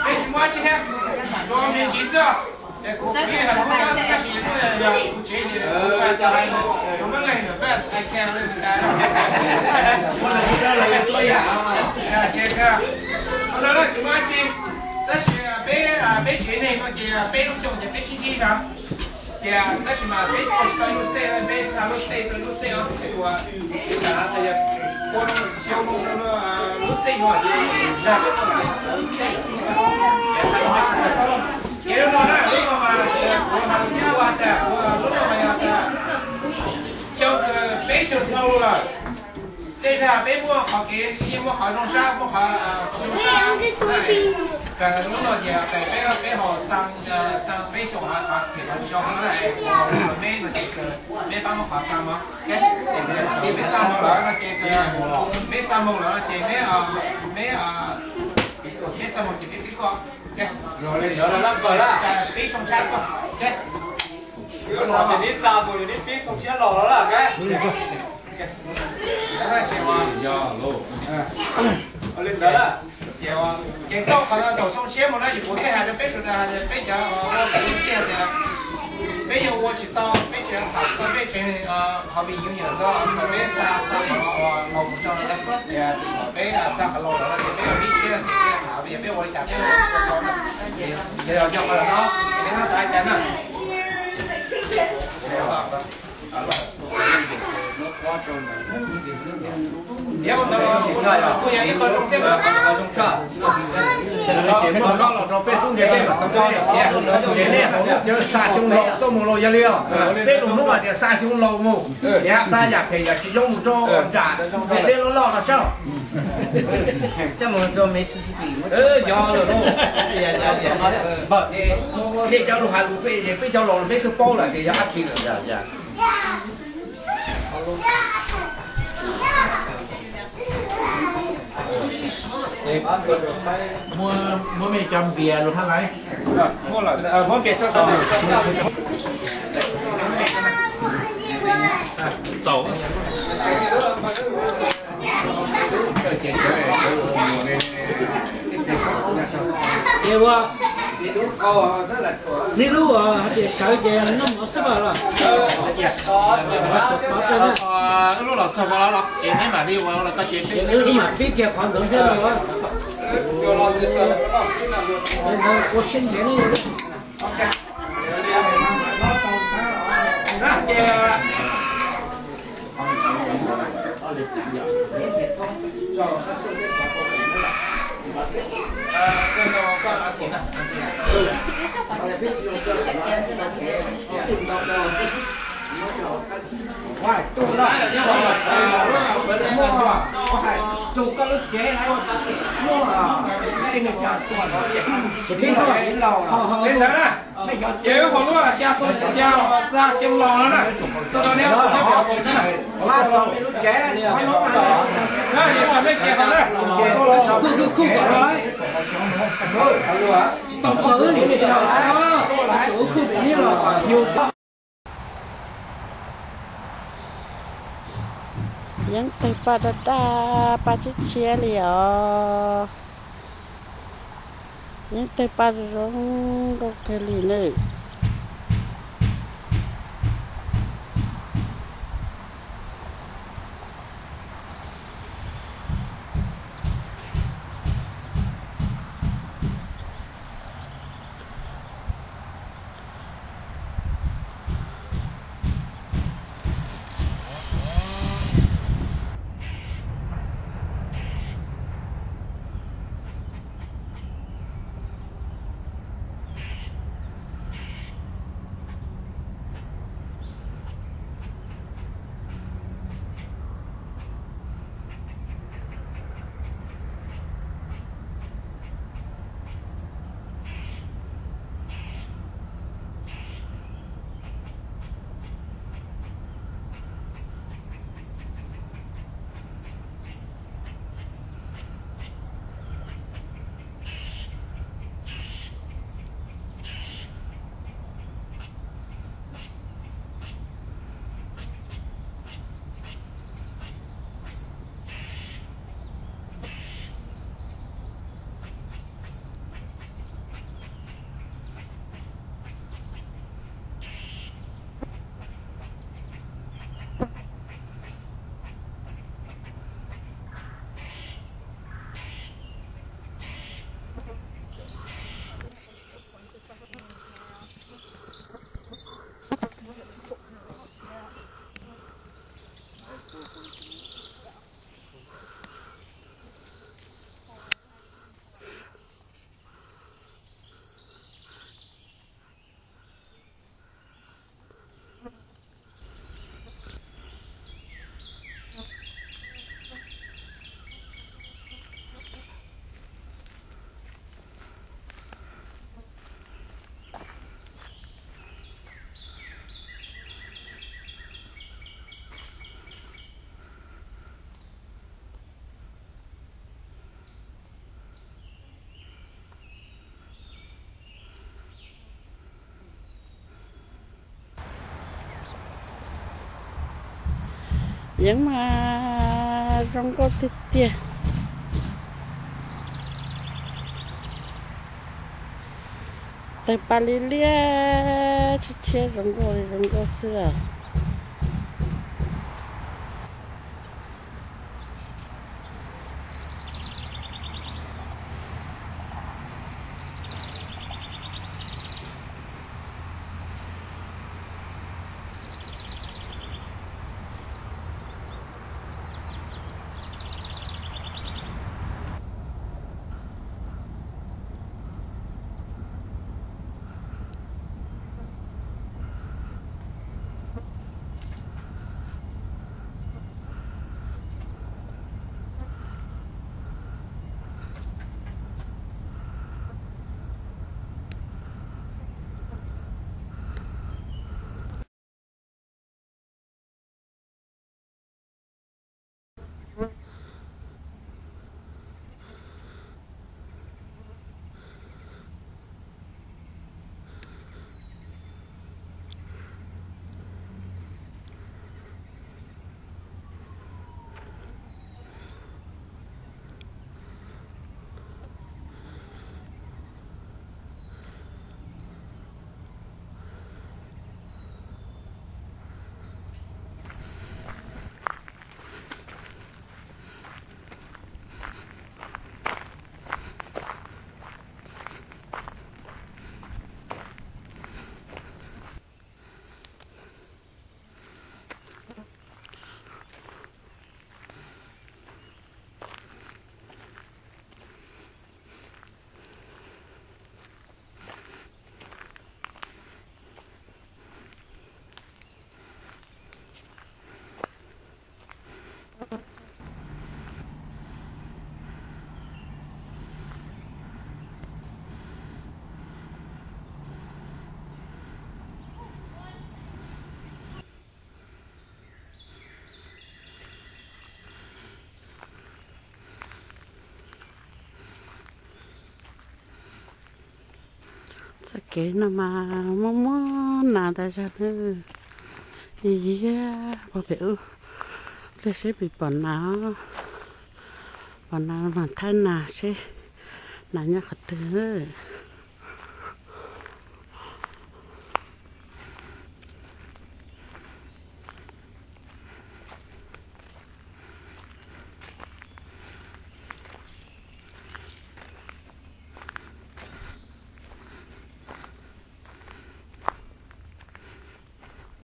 Peb tsis muaj dab tsi thiab, tsuas me ntsis xwb. Kuv pib hais lus Hmoob tab sis kuv tsev kuv tsuas hais tias hais lus English the best I can li ntawd. Ces no tsis muaj dab tsi, tab sis peb, peb tsev neeg no ces peb lub xyoo ces peb sib ntsib zog. Ces tab sis mas peb ua tsis tau ib lub stage, peb tha lub stage rau lub stage os, ces ua ua xyoo lub stage no ces dag peb ua lub stage. Ces lub no na, lub no mas kuv hais rau peb ua tas, lub no mas yog tas xyoo peb xyoo dhau lawm. Tej zag peb muaj qhov kev, yeej muaj qhov zoo sab, muaj qhov tsis zoo sab. Lub no ces peb, peb ho xa, xa peb xyoo, qhov phem qhov tsis zoo na, me no ces me pab muab qhov xa no. Peb xa mus lawm no ces, peb xa mus lawm no ces me, me, peb xa mus ces peb pib koj. Peb xyoo sab koj. Peb xa mus ces peb pib xyoo sab los los lawm. Li ntawd, ces koj qhov no thaum xyoo tshiab mus no ces kuv thiaj hais rau peb sawv daws, peb cov ua tiag tias peb yuav ua tsis tau, peb tsis tham tau, peb tseem qhov me yus yam no, peb xa xa qhov laus mus tso, peb xa qhov laus los ces peb ua ib tshiab, peb ua li cas peb ua tau, ces yog qhov no, peb xav cas na. Ces muab no los rau peb xub ntiag teb mam tau, ces nej cov xa xyoo laus tuaj mus los yog li os, peb lus Hmoob hais tias xa xyoo laus mus, xa yam phem yam tsis zoo mus rau nram ntiag teb loj loj no sab. Coj mus rau Mississippi. Yog lawm lauj. Nej cov lus hais lus peb, peb cov laus peb twb paub lawm tias yog dab tsi lawm. Muab me cov npias los hab laiv. Ces ua, neb lub hais tias sawv ces noj mov xwb los? Wb lub los txog ko los ces neb mam li ua los koj ces wb mam pib kiag qhov ntawd thiab los. Ua siab ntev ne. Ces wb ho luaj xya xyoo, xya xyoo laus no na, tuaj rau neb, neb pom na, na, ces txog nej ces ho na, tsis tau txawv, tsis tau txawv, kuj txiv los. Yeeb tawg paj daj daj, paj tshiab tshiab li os. Yeeb tawg paj zoo zoo nkauj kawg li nawb. Yeeb mas zoo nkauj tiag tiag. Tawg pas li liab, tshiab tshiab zoo nkauj li zoo nkauj xwb. Txoj kev no mas muaj muaj nas tas zog na. Yig yig pog pem ub, pliag seb pem pom nas, pom nas mas thaij nas seb nas nyob qhov twg.